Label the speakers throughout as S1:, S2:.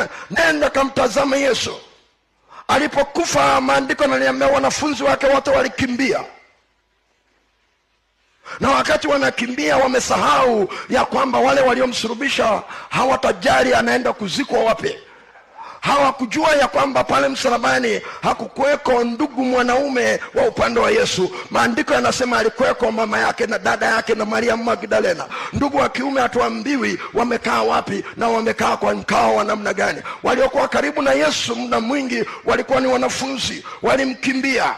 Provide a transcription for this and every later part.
S1: Akamwambia, nenda kamtazame Yesu. Alipokufa, maandiko yananiambia wanafunzi wake wote walikimbia, na wakati wanakimbia wamesahau ya kwamba wale waliomsulubisha hawatajali anaenda kuzikwa wapi. Hawakujua ya kwamba pale msalabani hakukuweko ndugu mwanaume wa upande wa Yesu. Maandiko yanasema alikuweko mama yake na dada yake na Maria Magdalena. Ndugu wa kiume hatuambiwi wamekaa wapi na wamekaa kwa mkao wa namna gani. Waliokuwa karibu na Yesu muda mwingi walikuwa ni wanafunzi, walimkimbia.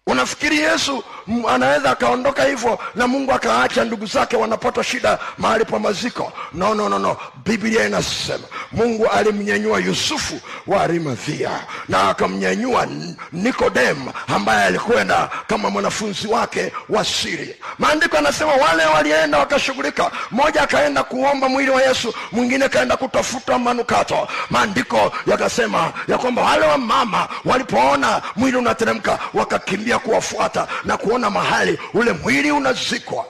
S1: Unafikiri Yesu anaweza akaondoka hivyo na Mungu akaacha ndugu zake wanapata shida mahali pa maziko? No, no, no, no. Biblia inasema Mungu alimnyanyua Yusufu wa Arimathia na akamnyanyua Nikodemu ambaye alikwenda kama mwanafunzi wake wa siri. Maandiko yanasema wale walienda wakashughulika, mmoja akaenda kuomba mwili wa Yesu, mwingine akaenda kutafuta manukato. Maandiko yakasema ya kwamba wale wa mama walipoona mwili unateremka wakakimbia kuwafuata na kuona mahali ule mwili unazikwa.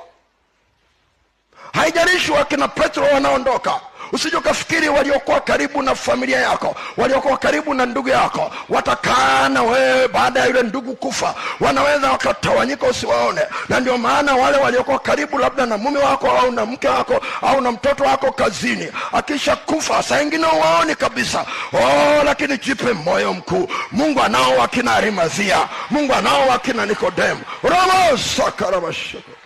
S1: Haijalishi wakina Petro wanaondoka, usije ukafikiri waliokuwa karibu na familia yako, waliokuwa karibu na ndugu yako watakaa na wewe baada ya yule ndugu kufa. Wanaweza wakatawanyika usiwaone, na ndio maana wale waliokuwa karibu labda na mume wako au na mke wako au na mtoto wako kazini, akisha kufa saa ingine uwaoni kabisa. Oh, lakini jipe moyo mkuu, Mungu anao wakina Arimathia, Mungu anao wakina Nikodemu. Ramo sakarabashaka.